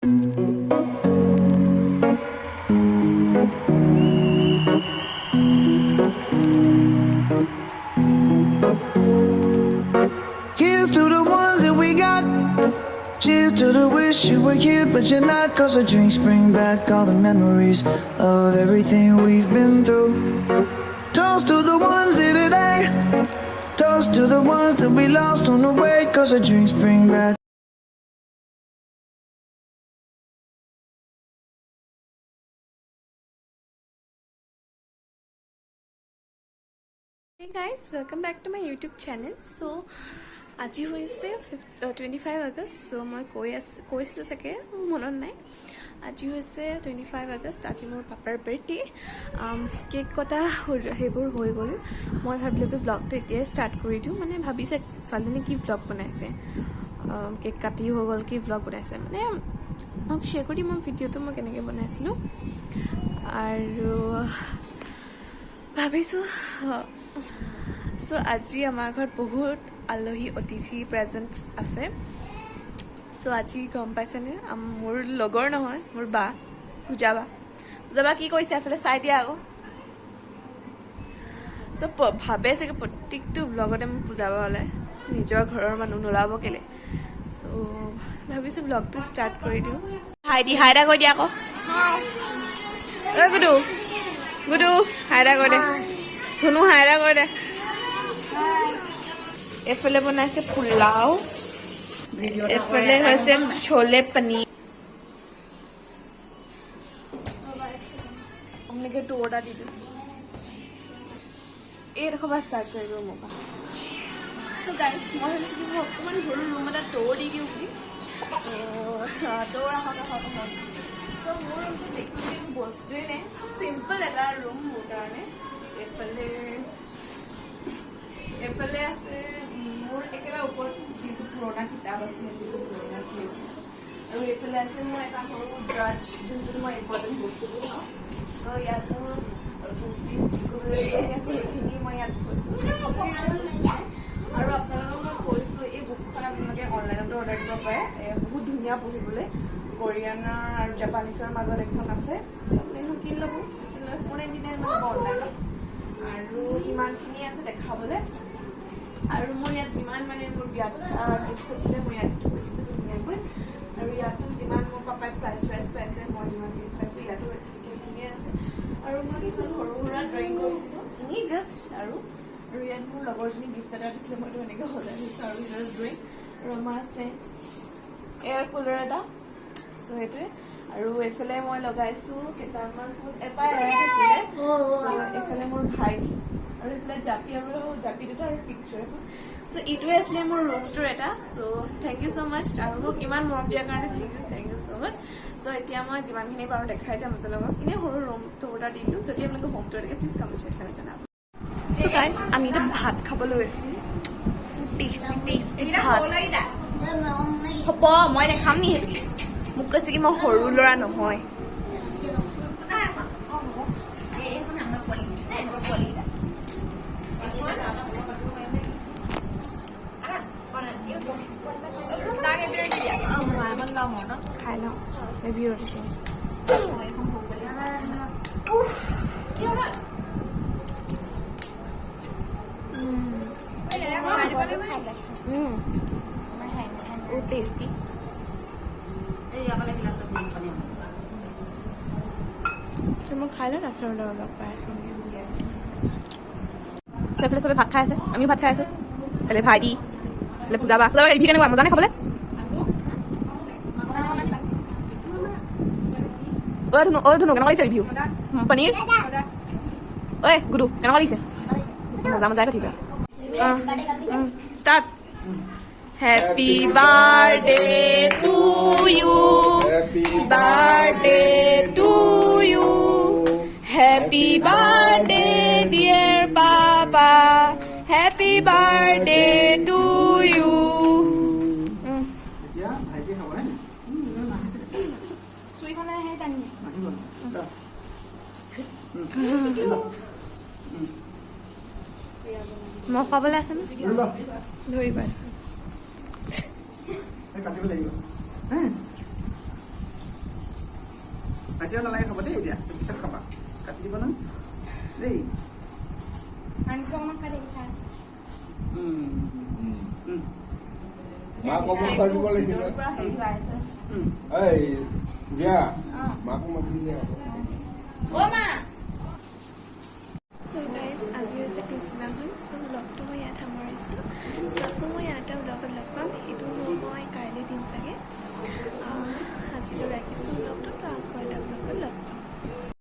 Here's to the ones that we got. Cheers to the wish you were here, but you're not. 'Cause the drinks bring back all the memories of everything we've been through. Toast to the ones here today. Toast to the ones that we lost on the way. 'Cause the drinks bring back. Hey guys, welcome back to my YouTube channel. So আজি হৈছে 25 আগষ্ট। চ' মই কৈ আছ কৈছিলোঁ চাগে, মোৰ মনত নাই। আজি হৈছে 25 আগষ্ট। আজি মোৰ পাপাৰ বাৰ্থডে। কেক কটা সেইবোৰ হৈ গ'ল। মই ভাবিলোঁ কি ব্লগটো এতিয়াই ষ্টাৰ্ট কৰি দিওঁ। মানে ভাবিছে ছোৱালীজনী কি ব্লগ বনাইছে, কেক কাটি হৈ গ'ল, কি ব্লগ বনাইছে। মানে মোক শ্বেয়াৰ কৰি দিম মই ভিডিঅ'টো মই কেনেকৈ বনাইছিলোঁ। আৰু ভাবিছোঁ, চ' আজি আমাৰ ঘৰত বহুত আলহী অতিথি প্ৰেজেণ্ট আছে। চ' আজি গম পাইছেনে, মোৰ লগৰ নহয়, মোৰ বা পূজা বা। পূজা বা কি কৰিছে এফালে চাই দিয়া আকৌ। চ' ভাবে চাগে প্ৰত্যেকটো ব্লগতে মোৰ পূজা বা ওলায়, নিজৰ ঘৰৰ মানুহ নোলাব কেলে? চ' ভাবিছোঁ ব্লগটো ষ্টাৰ্ট কৰি দিওঁ। হাই দি, হাই এটা কৈ দিয়া আকৌ। ঐ গুডু, গুডু, হাই এটা কৈ দে। ধুনু, হাই এটা কৈ দে। এইফালে বনাইছে পোলাও, এইফালে হৈছে চলে পনীৰ। আপোনালোকে টুৰ এটা দি দিওঁ। এইডোখৰ পৰা ষ্টাৰ্ট কৰি দিওঁ মোৰ পৰা। চ' গাইজ, মই ভাবিছোঁ কি মই অকণমান সৰু ৰুম এটা ট'ৰ দি দিওঁ বুলি। চ' ট'ৰ, আহক আহক আহক। চ' মোৰ ৰুমটো দেখিবলৈ একো বস্তুৱেই নাই। চ' চিম্পল এটা ৰুম মোৰ কাৰণে। এইফালে আছে মোৰ একেবাৰে ওপৰত যিবোৰ পুৰণা কিতাপ আছে, যিবোৰ পুৰণা যি আছে। আৰু এইফালে আছে মোৰ এটা সৰু ড্ৰাজ, যোনটোত মই ইম্পৰ্টেণ্ট বস্তুবোৰ থওঁ। চ' ইয়াত মোৰ যোনখিনি কৰিবলগীয়া আছে, সেইখিনি মই ইয়াত থৈছোঁ। আৰু আপোনালোকক মই কৈছোঁ, এই বুকখন আপোনালোকে অনলাইনতো অৰ্ডাৰ দিব পাৰে। বহুত ধুনীয়া পঢ়িবলৈ। কোৰিয়ানৰ আৰু জাপানিজৰ মাজত এখন আছে। চ' আপুনি এখন কিনি ল'ব, বেছি নহয়, 499 ল'ব অনলাইনত। আৰু ইমানখিনি আছে দেখাবলৈ। আৰু মোৰ ইয়াত যিমান মানে মোৰ বিয়াত গিফ্টছ আছিলে, মই ইয়াত থৈ দিছোঁ ধুনীয়াকৈ। আৰু ইয়াতো যিমান মোৰ পাপাই প্ৰাইজ চাইজ পাইছে, মই যিমান গিফ্ট পাইছোঁ, ইয়াতো সেইখিনিয়ে আছে। আৰু মই কিছুমান সৰু সুৰা ড্ৰয়িং কৰিছিলোঁ এনেই জাষ্ট। আৰু ইয়াত মোৰ লগৰজনী গিফ্ট এটা দিছিলে, মইতো এনেকৈ সজাই থৈছোঁ। আৰু সিহঁতৰ ড্ৰয়িং। আৰু আমাৰ আছে এয়াৰ কুলাৰ এটা। চ' সেইটোৱে। আৰু এইফালে মই লগাইছোঁ কেইটামান ফুল, এটা এয়াৰ থাকিলে। So, এইফালে মোৰ ভাইটি আৰু এইফালে জাপি আৰু জাপি দুটা আৰু পিকচাৰ এখন। চ' এইটোৱে আছিলে মোৰ ৰুমটোৰ এটা। So thank you so much আৰু মোক ইমান মৰম দিয়াৰ কাৰণে thank you, thank you so much. So এতিয়া মই যিমানখিনি পাৰোঁ দেখাই যাম আপোনালোকক। এনেই সৰু ৰুম টুৰ এটা দিলোঁ। যদি আপোনালোকে হোম টুৰ লাগে, প্লিজ কমেণ্ট ছেকশ্যনত জনাব। চ' গাইজ, আমি এতিয়া ভাত খাবলৈ গৈছোঁ। টেষ্টি টেষ্টি ভাত হ'ব। মই নাখাম নি সেইবুলি মোক কৈছে কি মই সৰু ল'ৰা নহয়। খাই লওঁ, ৰিভিউ দিছোঁ। বহুত টেষ্টি। মই খাই লওঁ, তাৰপিছত লগ পাই। এইফালে চবে ভাত খাই আছে, আমিও ভাত খাই আছোঁ। এইফালে ভাইটি, এইফালে পূজা বা। পূজা বা, ৰিভিউ কেনেকুৱা? মজা নে খাবলৈ? ঐ ধুনু, ঐ ধুনু, কেনেকুৱা লাগিছে ৰিভিউ পনীৰ? ঐ গুডু, কেনেকুৱা লাগিছে? মজা মজাই কথা। Start. Happy birthday to you. Happy birthday to you. Happy birthday, dear Papa. Happy birthday to you. এতিয়া ভাইটি খাব নে? আহিব। মই খাবলৈ আছে ন? ল। ধৰিবা। এই কাটিব লাগিব হে। এতিয়া নালাগে খাব দেই, এতিয়া পিছত খাবা, কাটি দিব নহয় দেই। মাংস অকণমান খাই দেখিছা আছে। মাকক খুৱাই দিব লাগিব। ভিতৰৰ পৰা হেৰি হৈ আছে। এই দিয়া, মাকো মাতি দিয়া। অ' মা। চ' গাইজ, আজি হৈছে পিছদিনাখন। চ' ব্লগটো মই ইয়াত সামৰিছোঁ। চ' আকৌ মই ইয়াত এটা ব্লগত লগ পাম, সেইটো মই কাইলৈ দিম চাগে। আজিলৈ ৰাখিছোঁ ব্লগটো। তো আকৌ এটা ব্লগত লগ পাম।